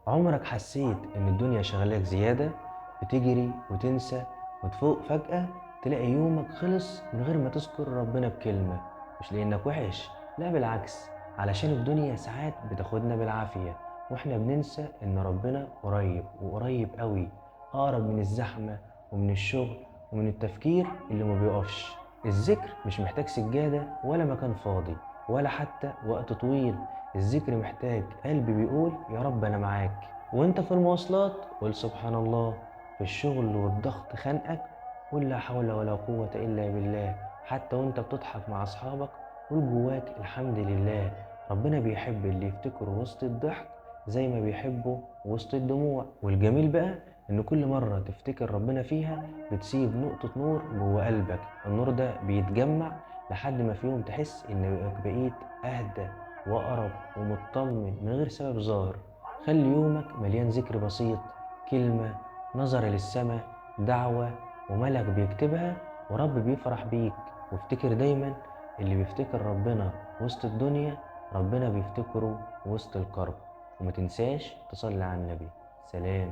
عمرك حسيت إن الدنيا شغلاك زيادة؟ بتجري وتنسى وتفوق فجأة تلاقي يومك خلص من غير ما تذكر ربنا بكلمة. مش لأنك وحش، لا بالعكس، علشان الدنيا ساعات بتاخدنا بالعافية وإحنا بننسى إن ربنا قريب، وقريب قوي، أقرب من الزحمة ومن الشغل ومن التفكير اللي ما بيقفش. الذكر مش محتاج سجادة ولا مكان فاضي ولا حتى وقت طويل. الذكر محتاج قلب بيقول يا رب أنا معاك. وانت في المواصلات قول سبحان الله، في الشغل والضغط خانقك قول لا حول ولا قوة إلا بالله، حتى وانت بتضحك مع أصحابك قول جواك الحمد لله. ربنا بيحب اللي يفتكره وسط الضحك زي ما بيحبه وسط الدموع. والجميل بقى إن كل مرة تفتكر ربنا فيها بتسيب نقطة نور جوه قلبك، النور ده بيتجمع لحد ما في يوم تحس إنك بقيت أهدى وأقرب ومطمن من غير سبب ظاهر. خلي يومك مليان ذكر بسيط، كلمة، نظرة للسماء، دعوة، وملك بيكتبها ورب بيفرح بيك. وافتكر دايما اللي بيفتكر ربنا وسط الدنيا ربنا بيفتكره وسط الكرب. وما تنساش تصلي على النبي. سلام.